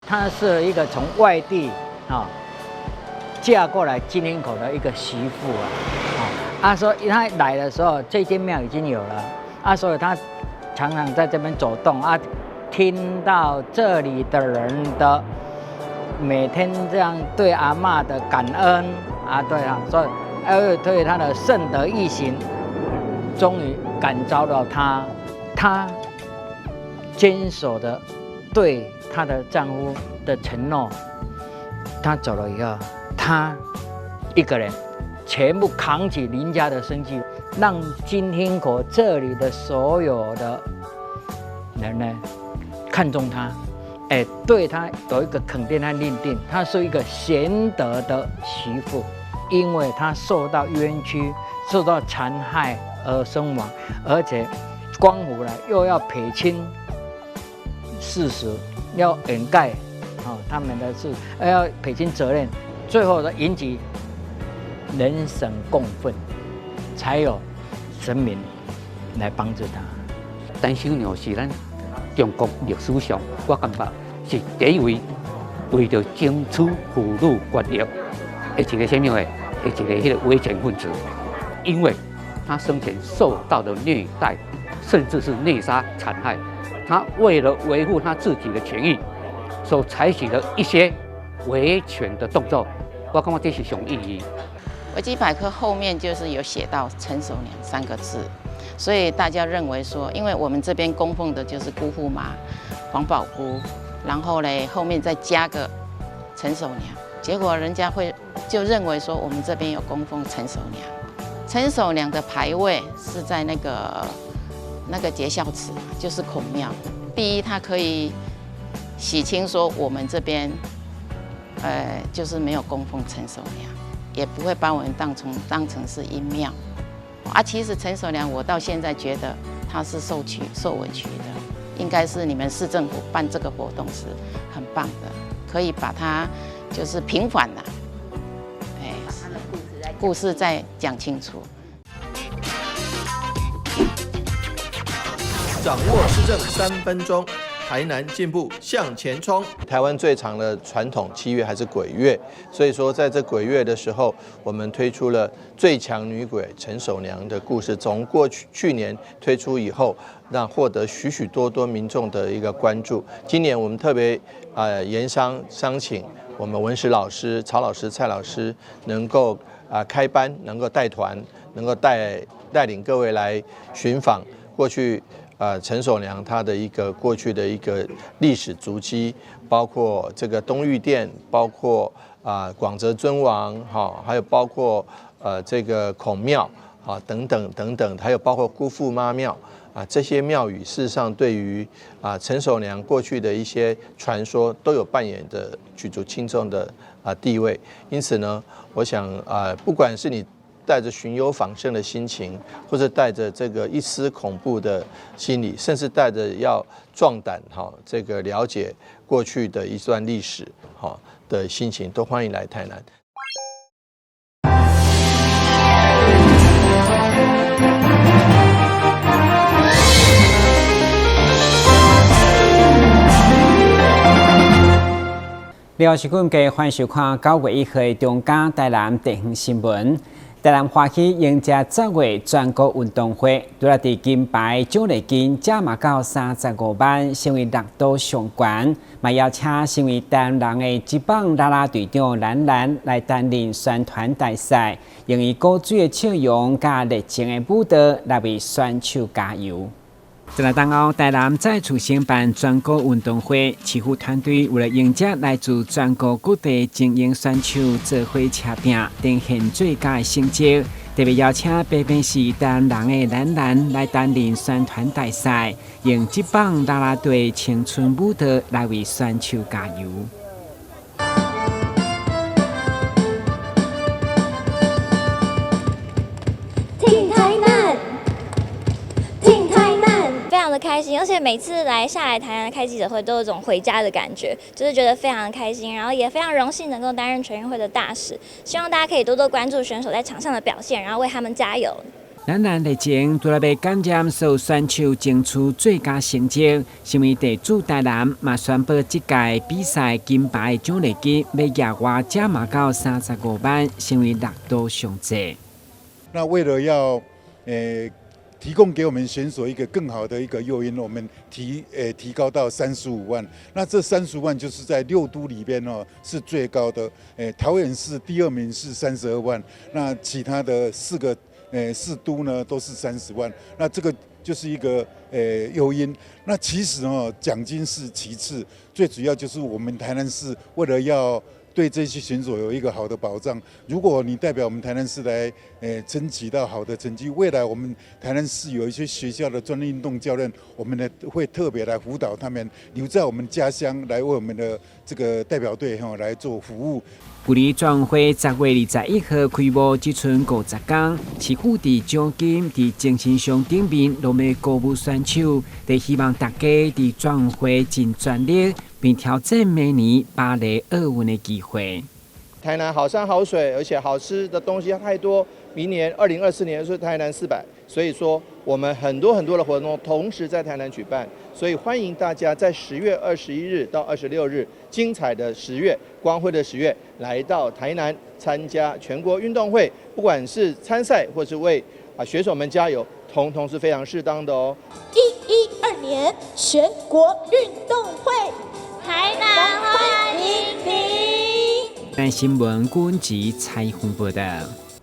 她是一個從外地啊嫁過來金峰口的一個媳婦啊，啊，所以她來的時候，這間廟已經有了，啊，所以她常常在這邊走動啊，聽到這裡的人的每天這樣對阿嬤的感恩啊，對啊，所以對她的聖德義行，終於感召到她，她堅守的對她的丈夫的承諾，她走了以後，她一個人全部扛起林家的生計，讓金峰口這裡的所有的人呢看重她，哎，對她有一個肯定和認定，她是一個賢德的媳婦，因為她受到冤屈、受到殘害而身亡，而且官府呢又要撇清事實，要掩蓋啊他們的事，要撇清責任，最後呢引起人神共憤，才有神明來幫助他。陳守娘是咱中國歷史上，我感覺是第一位為著爭取婦女權益的一個啥物的，的一個彼個維權分子，因為他生前受到的虐待，甚至是虐殺殘害，他為了維護他自己的權益，所採取的一些維權的動作，我感覺這是上意義。維基百科後面就是有寫到陳守娘三個字，所以大家認為說，因為我們這邊供奉的就是姑父媽黃寶菇，然後嘞後面再加個陳守娘，結果人家會就認為說我們這邊有供奉陳守娘。陳守娘的牌位是在那個節孝祠，就是孔廟。第一，它可以洗清說我們這邊，就是沒有供奉陳守娘，也不會把我們當成是陰廟。啊，其實陳守娘，我到現在覺得她是受委屈的，應該是你們市政府辦這個活動是很棒的，可以把它就是平反了，哎，故事再講清楚。掌握市政3分鐘，台南進步向前衝。台灣最長的傳統七月還是鬼月，所以說在這鬼月的時候，我們推出了最強女鬼陳守娘的故事。從過去去年推出以後，那獲得許許多多民眾的一個關注。今年我們特別研商商請我們文史老師曹老師、蔡老師能夠開班，能夠帶團，能夠帶領各位來尋訪過去。陳守娘她的一個過去的一個歷史足跡，包括這個東御殿，包括廣澤尊王，哈，還有包括這個孔廟啊等等等等，還有包括姑父媽廟啊這些廟宇，事實上對於陳守娘過去的一些傳說都有扮演的舉足輕重的地位。因此呢，我想不管是你帶着尋幽訪勝的心情，或者帶着這個一絲恐怖的心理，甚至帶着要壯膽哈，這個了解過去的一段歷史哈的心情，都歡迎來台南。你好，是阮家歡迎收看9月1號的中嘉台南地方新聞。台南歡喜迎接10月全國運動會，除了佇金牌獎勵金加碼到35萬，成為六都上懸，嘛邀請身為台南人的職棒啦啦隊長蘭蘭來擔任宣傳大使，用伊古錐的笑容佮熱情的舞蹈來為選手加油。在來東歐，台南再次承辦全國運動會，市府團隊為了迎接來自全國各地精英選手做伙車拼，呈現最佳的成績。特別邀請白冰市台南人的蘭蘭來擔任宣傳大使，用職棒啦啦隊青春舞蹈來為選手加油。挺台南，挺台南，非常的開心，而且每次來下來台南開記者會，都有種回家的感覺，就是覺得非常的開心，然後也非常榮幸能夠擔任全運會的大使，希望大家可以多多關注選手在場上的表現，然後為他們加油。咱咱日前除了欲感染所有選手爭取最佳成績，身為地主台南嘛宣布這屆比賽金牌獎勵金欲額外加碼到35萬，成為六都上濟。那為了要提供給我們選手一個更好的一個誘因，我們提高到三十五萬。那這三十五萬就是在六都裡邊哦是最高的。桃園市第二名是32萬，那其他的四個四都呢都是三十萬。那這個就是一個誘因。那其實哦獎金是其次，最主要就是我們台南市為了要對這些選手有一個好的保障。如果你代表我們台南市來，爭取到好的成績，未來我們台南市有一些學校的專業運動教練，我們呢會特別來輔導他們，留在我們家鄉來為我們的這個代表隊哈來做服務。距離全運會10月21號開幕只賰50工，市府佇獎金佇精神上頂面攏欲鼓舞選手，佇希望大家佇全運會盡全力，並挑戰明年巴黎奧運的機會。台南好山好水，而且好吃的東西太多。明年2024年是台南400，所以說我們很多很多的活動同時在台南舉辦，所以歡迎大家在10月21日到26日，精彩的十月，光輝的十月，來到台南參加全國運動會，不管是參賽或是為選手們加油，通通是非常適當的哦。112年全國運動會，台南歡迎你。新聞軍籍採訪報道。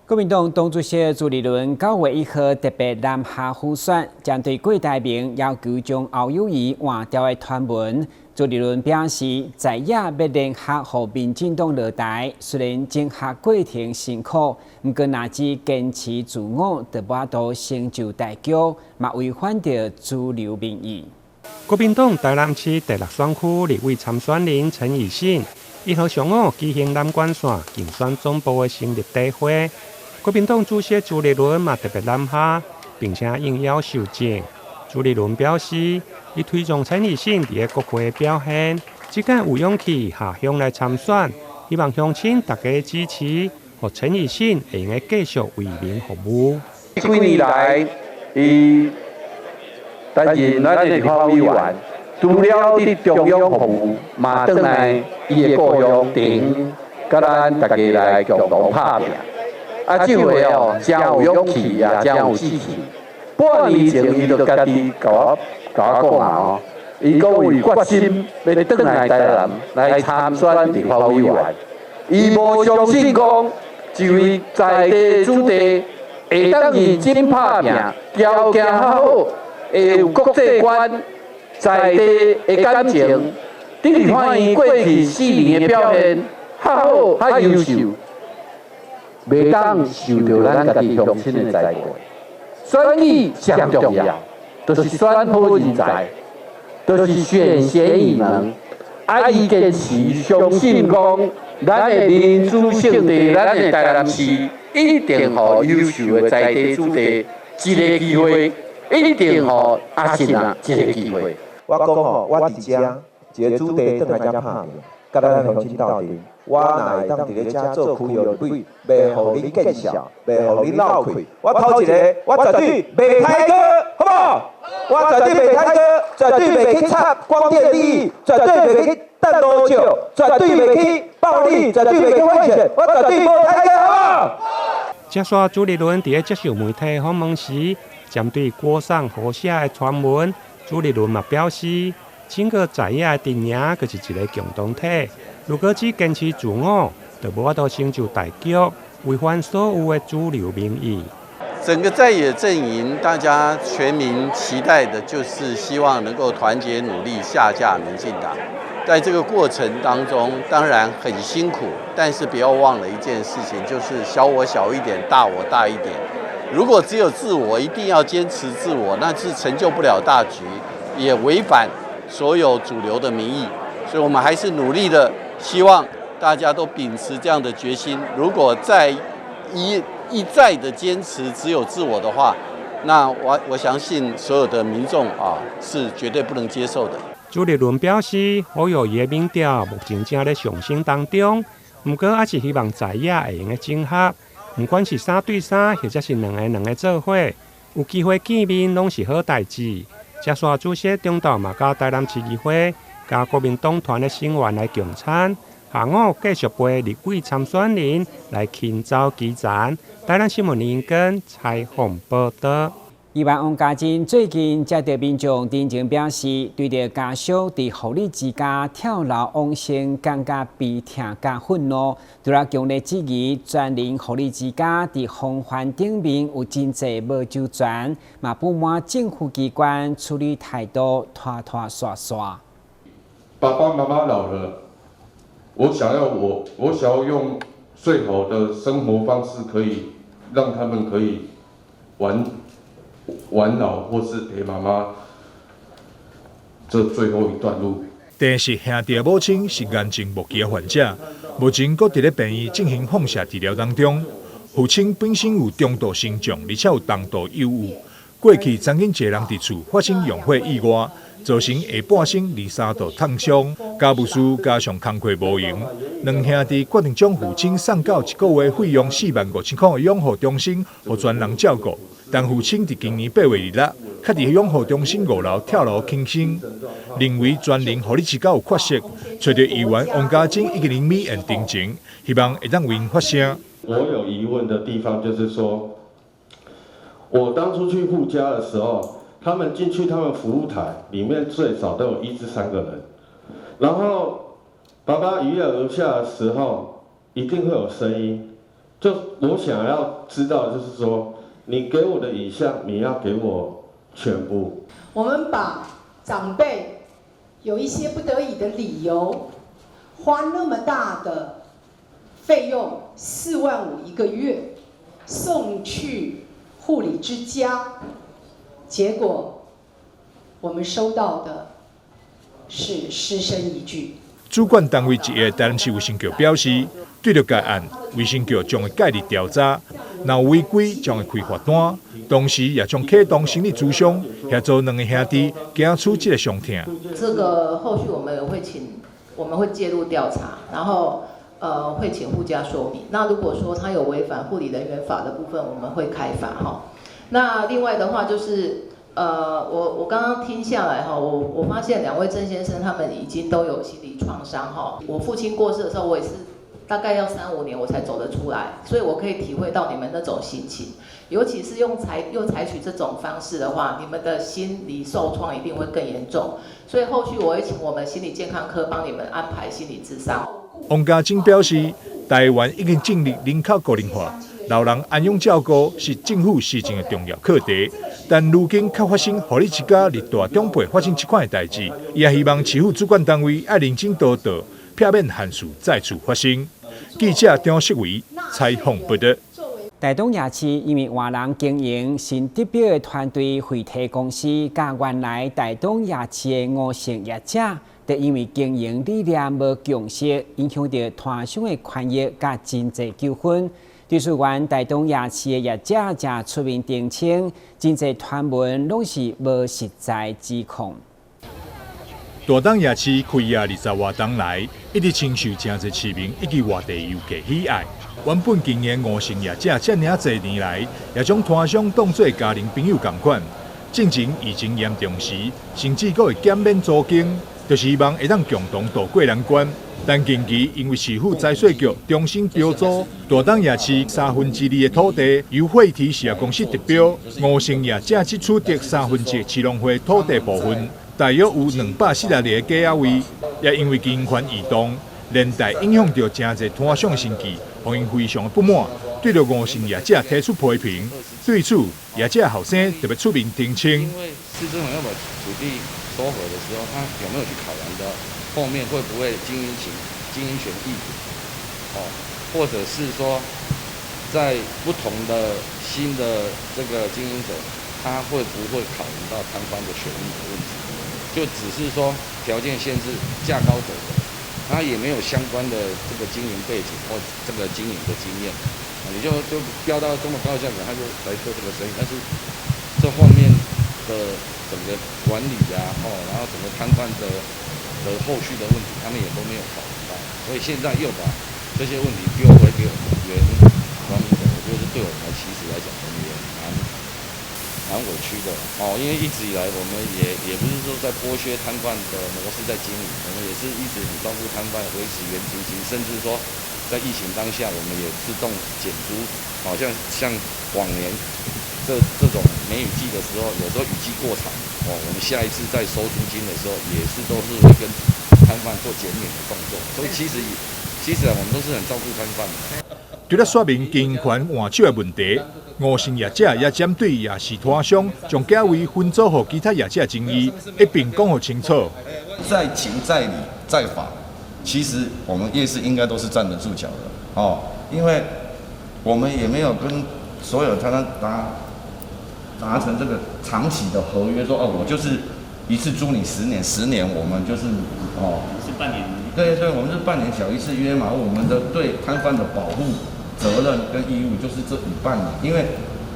國民黨黨主席朱立倫9月1號特別南下輔選，針對郭台銘要求將侯友宜換掉的傳聞，朱立倫表示，在野欲聯合予民進黨落台，雖然整合過程辛苦，毋過若只堅持自我，就無法度成就大局，嘛違反著主流民意。國民黨台南市第六選區立委參選人陳以信，1號上午舉行南關線競選總部的成立大會。國民黨主席朱立倫嘛特別南下，並且應邀受贈。朱立倫表示，伊推崇陳以信佇咧國會的表現，這擺有勇氣下鄉來參選，希望鄉親大家支持，予陳以信會用得繼續為民服務。這幾年來，伊擔任咱的立法委員，除了佇中央服務，嘛轉來伊的故鄉地方，佮咱大家來共同拍拚。啊，這回哦，誠有勇氣也誠有志氣。半年前，伊就家己共我講啊哦，伊講伊決心欲轉來台南來參選立法委員。伊無相信講，一位在地子弟會當認真拍拚，條件較好，會有國際觀，在地的感情，佇立法院過去4年的表現較好、較優秀，袂當受著咱家己鄉親的栽培。選舉上重要，就是選好人才，就是選賢與能。啊，伊堅持相信講，咱的民主聖地，咱的台南市，一定予優秀的在地子弟一个機會，一定予阿信啊一个機會。我講吼，我佇遮一个子弟轉來遮拍拚，佮咱鄉親鬥陣。我若會當佇咧遮做區域立委，袂予恁見笑，袂予恁落氣。我頭一个，我絕對袂抬槓，好無？我絕對袂抬槓，絕對袂去插光電利益，絕對袂去擲路石，絕對袂去暴力，絕對袂去賄選，我絕對無抬槓，好無？接續朱立倫佇咧接受媒體訪問時，針對郭送和寫的傳聞，朱立倫嘛表示，整個在野的陣營就是一个共同體。如果只堅持自我，就無法度成就大局，違反所有的主流民意。整個在野陣營，大家全民期待的就是希望能夠團結努力下架民進黨。在這個過程當中，當然很辛苦，但是不要忘了一件事情，就是小我小一點，大我大一點。如果只有自我，一定要堅持自我，那是成就不了大局，也違反所有主流的民意。所以，我們還是努力的，希望大家都秉持這樣的決心。如果再一再的堅持只有自我的話，那我相信所有的民眾啊是絕對不能接受的。朱立倫表示，侯友宜的民調目前正咧上升當中，毋過還是希望在野會用得整合，毋管是3對3，或者是2個2個做伙，有機會見面攏是好代誌。接續主席中晝嘛佮台南市議會佮國民黨團的成員來共餐，下午繼續陪立委參選人來行走基層。台南新聞林根採訪報道。議員王家珍最近接著民眾陳情表示，對著家屬佇護理之家跳樓往生，感覺悲痛佮憤怒，除了強烈質疑全人護理之家佇防範頂面有真濟無周全，嘛不滿政府機關處理態度拖拖沙沙。爸爸媽媽老了，我想要用最好的生活方式，可以讓他們可以玩玩老，或是陪媽媽這最後一段路。鄭氏兄弟母親是癌症末期的患者，目前閣佇咧病院進行放射治療當中。父親本身有中度心臟，而且有重度憂鬱。過去曾經一個人佇厝發生用火意外，造成下半身23度燙傷，家務事加上工課無閒，兩兄弟決定將父親送到一個月費用45,000塊的養護中心，予專人照顧。但父親佇今年8月26，卻佇養護中心5樓跳樓輕生，認為全人護理之家有缺失，揣著議員王家珍以及林美燕陳情，希望會當為𪜶發聲。我有疑問的地方就是說，我當初去護家的時候，他們進去他們服務台裡面最少都有1至3個人，然後爸爸一躍而下的時候，一定會有聲音。就我想要知道，就是說，你給我的影像，你要給我全部。我們把長輩有一些不得已的理由，花那麼大的費用4萬5一個月送去護理之家，結果我們收到的是失聲一句。主管單位之一的台南市衛生局表示，對著該案，衛生局將會介入調查，若有違規將會開罰單，同時也將啟動心理諮商，協助兩個兄弟走出這個傷痛。這個後續我們也會請，我們會介入調查，然後會請護家說明。那如果說他有違反護理人員法的部分，我們會開罰哈。那另外的話就是，我剛剛聽下來哈，我發現兩位鄭先生他們已經都有心理創傷哈。我父親過世的時候，我也是大概要3、5年我才走得出來，所以我可以體會到你們那種心情。尤其是又採取這種方式的話，你們的心理受創一定會更嚴重。所以後續我會請我們心理健康科幫你們安排心理諮商。王家珍表示，台灣已經進入人口高齡化，老人安養照顧是政府施政的重要課題。但如今卻發生護理之家歷代長輩發生這款的代誌，伊也希望市府主管單位愛認真督導，避免憾事再次發生。記者張世維採訪報導。台東夜市因為換人經營，新得標的團隊惠提公司，佮原來台東夜市的吳姓業者，就因為經營理念無共識，影響著攤商的權益佮真濟糾紛。對此，原台東夜市的業者才出面澄清，真濟傳聞攏是無實在指控。大東夜市開業20外冬來，一直深受誠濟市民以及外地遊客喜愛。原本經營吳姓業者遮爾濟年來，也將攤商當做家庭朋友仝款。進前疫情嚴重時，甚至閣會減免租金，就是希望會當共同渡過難關。但近期因為市府財稅局重新標租大東夜市2/3的土地，由惠提事業公司得標，吳姓業者只取得1/3市農會土地部分，大約有242個假仔位，也因為經營權異動，連帶影響著誠濟攤商生計，予𪜶非常的不滿，對著吳姓業者提出批評。對此，業者後生特別出面澄清。因為市政府要把土地收回的時候，他有沒有去考量到後面會不會經營權易主？哦，或者是說，在不同的新的這個經營者，他會不會考量到攤販的權益的問題？就只是說條件限制，價高者得，他也沒有相關的這個經營背景或這個經營的經驗，你就標到這麼高的價格，他就來做這個生意。但是這後面的整個管理啊，哦，然後整個攤販的後續的問題，他們也都沒有考慮到，所以現在又把這些問題丟回給我們原管理者，我覺得是對我們其實來講，我們也蠻。蠻委屈的哦，因為一直以來我們也不是說在剝削攤販的模式在經營，我們也是一直很照顧攤販，維持原租金，甚至說在疫情當下，我們也自動減租，好像像往年這種梅雨季的時候，有時候雨季過長哦，我們下一次再收租金的時候，也是都是會跟攤販做減免的動作，所以其實我們都是很照顧攤販的。除了說明經營權換手的問題，吳姓業者也針對夜市攤商將價位分租予其他業者爭議，一併講予清楚。在情在理在法，其實我們夜市應該都是站得住腳的哦，因為我們也沒有跟所有攤商達成這個長期的合約，說哦，我就是一次租你十年，十年我們就是哦，是半年。對對，我們是半年繳一次約嘛，我們的對攤販的保護責任跟義務就是這一半年，因為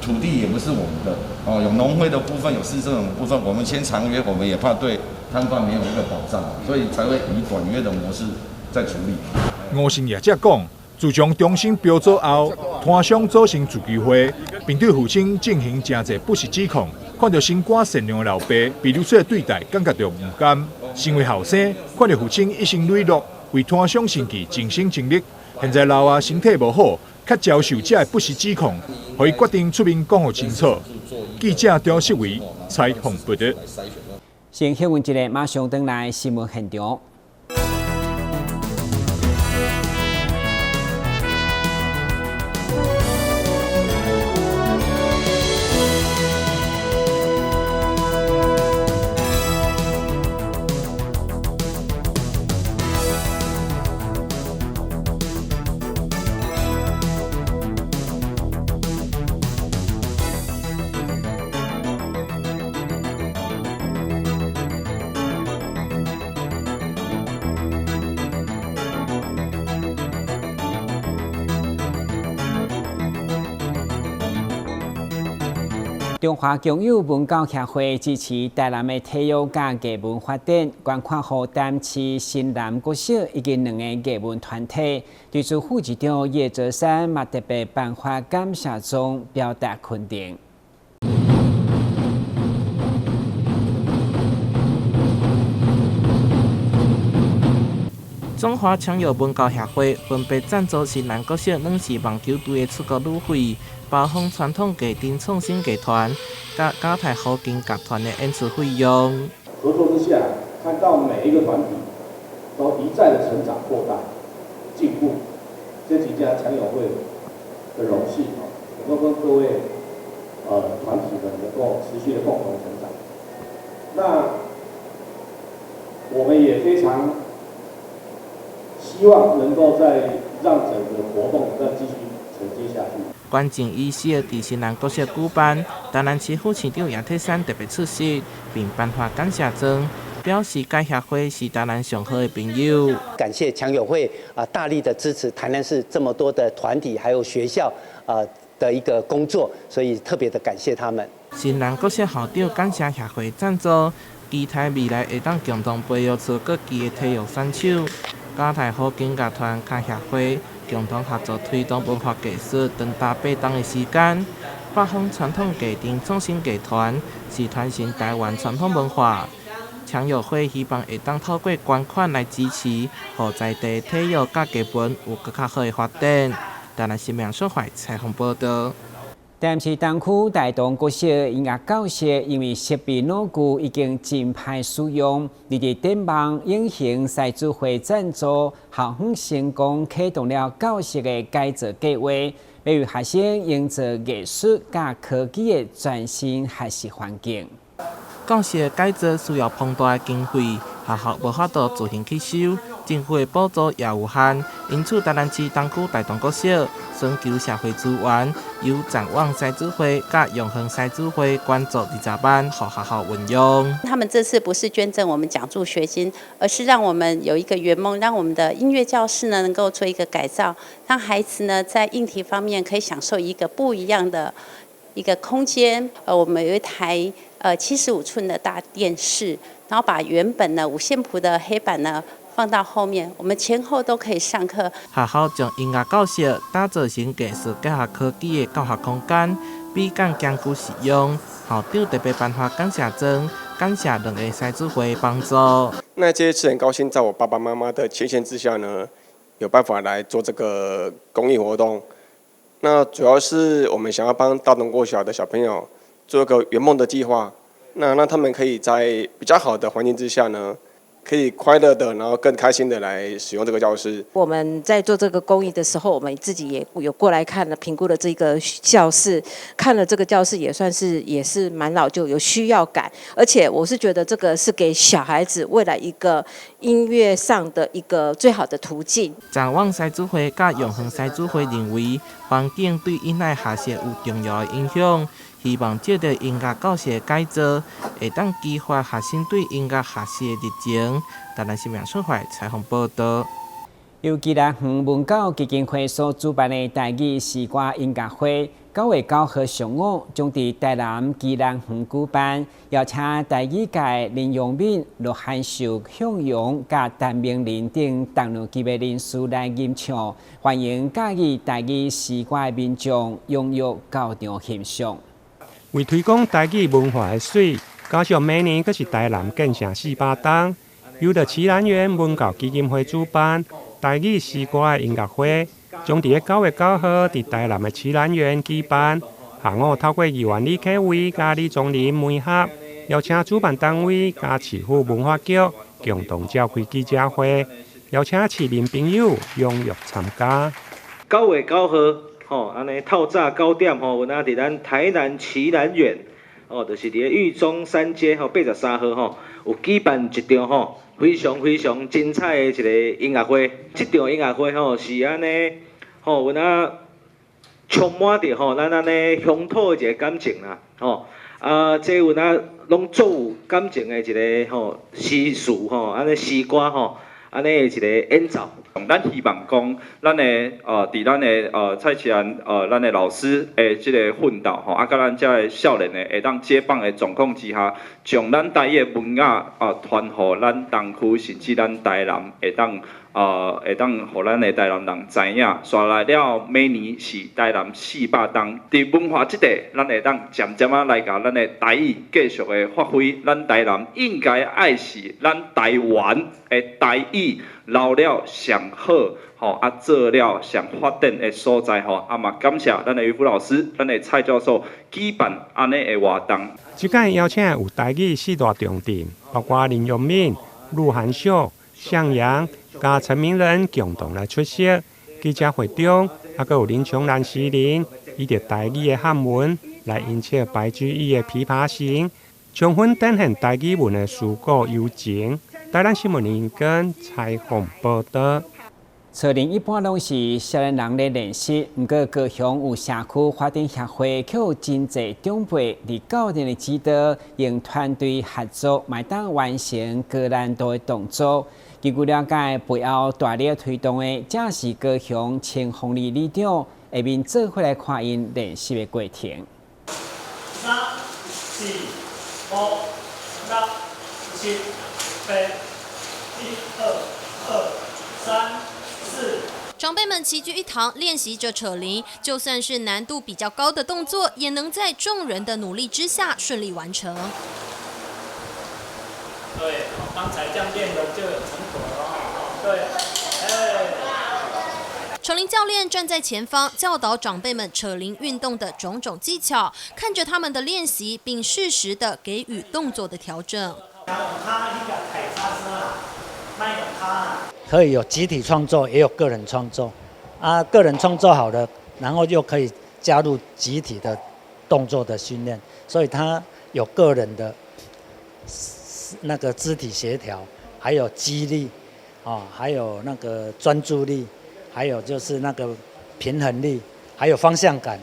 土地也不是我們的哦，有農會的部分，有市政府的部分，我們簽長約，我們也怕對攤販沒有一個保障，所以才會以短約的模式在處理。吳姓業者講，自從中心標租後，攤商組成自救會，並對父親進行誠濟不實指控。看到心肝善良的老爸被如此的對待，感覺到毋甘。身為後生，看到父親一生磊落，為攤商生計盡心盡力，現在老啊身體無好，卻遭受這不實指控，予伊決定出面講予清楚。記者張世偉採訪報道。先休困一下，馬上轉來新聞現場。中華共有文教協會支持台南的體育佮藝文發展，捐款予台南市新南國小以及兩個藝文團體。對此，副市長葉澤山嘛特別頒發感謝狀，表達肯定。中華強友文教協會分別贊助新南國小軟式網球隊的出國旅費，包風傳統藝陣創新藝團、佮嘉泰和金樂團的演出費用。合作之下，看到每一個團體都一再的成長、擴大、進步，這幾家強友會的榮幸哦，能夠跟各位團體們能夠持續的共同成長。那我們也非常希望能夠再讓整個活動再繼續承接下去。捐贈儀式佇新南國小舉辦，台南市副市長葉鐵珊特別出席，並頒發感謝狀，表示該協會是台南上好的朋友。感謝強友會啊，大力的支持台南市這麼多的團體還有學校啊的一個工作，所以特別的感謝他們。新南國小校長感謝協會贊助，期待未來會當共同培育出國際的體育選手。嘉泰好景樂團佮協會共同合作推動文化藝術長達8冬的時間。北方傳統藝陣創新藝團是傳承台灣傳統文化。強友會希望會當透過捐款來支持，予在地體育佮藝文有閣較好的發展。台南新聞小懷採訪報道。台南市東區大同國小音樂教室因為設備老舊，已經真歹使用。而佇展望永恆獅子會贊助，校方成功啟動了教室的改造計劃，欲為學生營造藝術佮科技的全新學習環境。教室改造需要龐大的經費，學校無法度自行去收，政府的補助也有限，因此台南市東區大同國小尋求社會資源，由展望獅子會佮永恆獅子會捐助20萬，予學校運用。他們這次不是捐贈我們獎助學金，而是讓我們有一個圓夢，讓我們的音樂教室呢能夠做一個改造，讓孩子呢在硬體方面可以享受一個不一樣的一個空間。我們有一台75寸的大電視，然後把原本的五線譜的黑板呢放到後面，我們前後都可以上課。學校將音樂教室打造成藝術結合科技的教學空間，比較艱苦實用。校長特別頒發感謝狀，感謝兩個獅子會幫助。那這一次很高興，在我爸爸媽媽的牽線之下呢，有辦法來做這個公益活動。那主要是我們想要幫大同國小的小朋友做一個圓夢的計劃，那讓他們可以在比較好的環境之下呢，可以快樂的，然後更開心的來使用這個教室。我們在做這個公益的時候，我們自己也有過來看了評估了這個教室，看了這個教室也算是也是蠻老舊，有需要感。而且我是覺得這個是給小孩子未來一個音樂上的一個最好的途徑。展望獅子會佮永恆獅子會認為，環境對囡仔學習有重要的影響。希望藉著音樂教室的改造，會當激發學生對音樂學習的熱情。台南新聞出發採訪報道。由宜蘭縣文教基金會所主辦的台語詩歌音樂會，9月9號上午將佇台南宜蘭園舉辦，邀請台語界林陽敏、羅漢秀、向陽佮陳明仁等重量級的人士來吟唱，歡迎佮意台語詩歌的民眾踴躍到場欣賞。為推廣台語文化的媠，加上明年閣是台南建城400冬，由著奇蘭園文教基金會主辦台語詩歌的音樂會，將佇咧9月9號佇台南的奇蘭園舉辦。下午透過議員李啟威佮李宗霖媒合，邀請主辦單位佮市府文化局共同召開記者會，邀請市民朋友踴躍參加。9月9號。吼，按呢透早9點吼，有影佇咱台南奇蘭園，哦，就是佇咧裕中三街吼83號吼，有舉辦一場吼非常非常精彩的一個音樂會。這場音樂會吼是按呢，吼有影充滿著吼咱按呢鄉土的一個感情啦，吼啊，這有影攏足有感情的一個吼詩詞吼，按呢詩歌吼，按呢一個演奏。咱希望講，咱的佇咱的蔡奇蘭咱的老師的這個訓導吼，啊，佮咱遮的少年的會當接棒的狀況之下，將咱台語的文化啊傳予咱東區，甚至咱台南會當會當予咱的台南人知影。紲來了，明年是台南400冬，佇文化這塊，咱會當漸漸仔來共咱的台語繼續的發揮。咱台南應該愛是咱台灣的台語留了上好，吼啊做了上發展的所在吼，啊嘛感謝咱的漁夫老師，咱的蔡教授舉辦按呢的活動。這擺邀請有台語四大重鎮，包括林陽敏、鹿晗秀、向陽、佮陳明仁共同來出席。記者會中，還閣有林瓊蘭詩人，以著台語的漢文來吟唱白居易的《琵琶行》，充分展現台語文的思古幽情。台南新聞林根採訪報道。扯鈴一般攏是少年人咧練習，毋過高雄有社區發展協會，卻有真濟長輩佇教練的指導，用團隊合作，嘛會當完成高難度的動作。根據了解，背後大力推動的，正是高雄青豐里里長，下面做伙來看𪜶練習的過程。三、四、五、六、七、八、一、二、二、三。長輩們齊聚一堂，練習着扯鈴，就算是難度比較高的動作，也能在眾人的努力之下順利完成。對，剛才這樣練的就有成果了。對，哎。扯鈴教練站在前方，教導長輩們扯鈴運動的種種技巧，看着他們的練習，並適時的給予動作的調整。可以有集體創作，也有個人創作，啊，個人創作好了，然後又可以加入集體的動作的訓練，所以他有個人的那個肢體協調，還有肌力，啊，還有那個專注力，還有就是那個平衡力，還有方向感。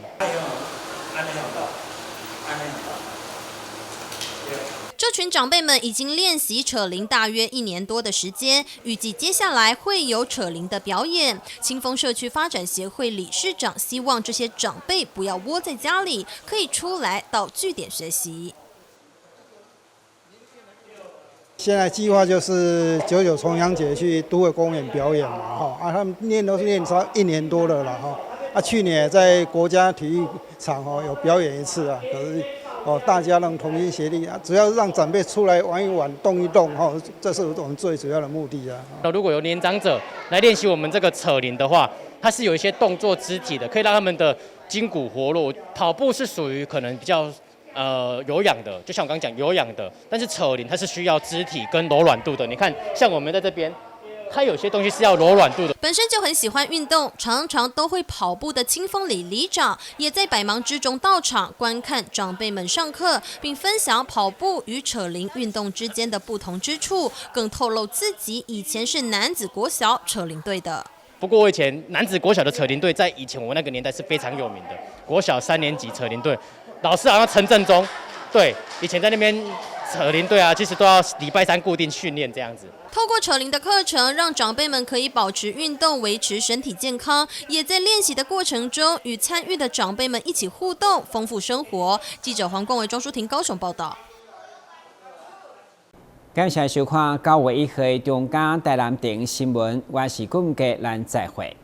這群長輩們已經練習扯鈴大約一年多的時間，預計接下來會有扯鈴的表演。清風社區發展協會理事長希望這些長輩不要窩在家裡，可以出來到據點學習。現在計劃就是九九重陽節去都會公園表演嘛，哈啊，他們練都是練超一年多了啦，哈，啊，去年在國家體育場哦有表演一次啊，可是哦大家能同心協力啊，主要是讓長輩出來玩一玩、動一動，哈，這是我們最主要的目的啊。那如果有年長者來練習我們這個扯鈴的話，它是有一些動作肢體的，可以讓他們的筋骨活絡。跑步是屬於可能比較有氧的，就像我剛剛講有氧的，但是扯鈴它是需要肢體跟柔軟度的。你看，像我們在這邊，它有些東西是要柔軟度的。本身就很喜歡運動，常常都會跑步的清風里里長，也在百忙之中到場觀看長輩們上課，並分享跑步與扯鈴運動之間的不同之處，更透露自己以前是楠梓國小扯鈴隊的。不過我以前楠梓國小的扯鈴隊，在以前我那個年代是非常有名的。國小三年級扯鈴隊，老師好像陳振中，對，以前在那邊扯鈴隊啊，其實都要禮拜三固定訓練這樣子。透過扯鈴的課程，讓長輩們可以保持運動，維持身體健康，也在練習的過程中與參與的長輩們一起互動，豐富生活。記者黃冠偉、莊淑婷高雄報道。感謝收看9月1號中嘉台南電新聞，我是顧家，咱再會。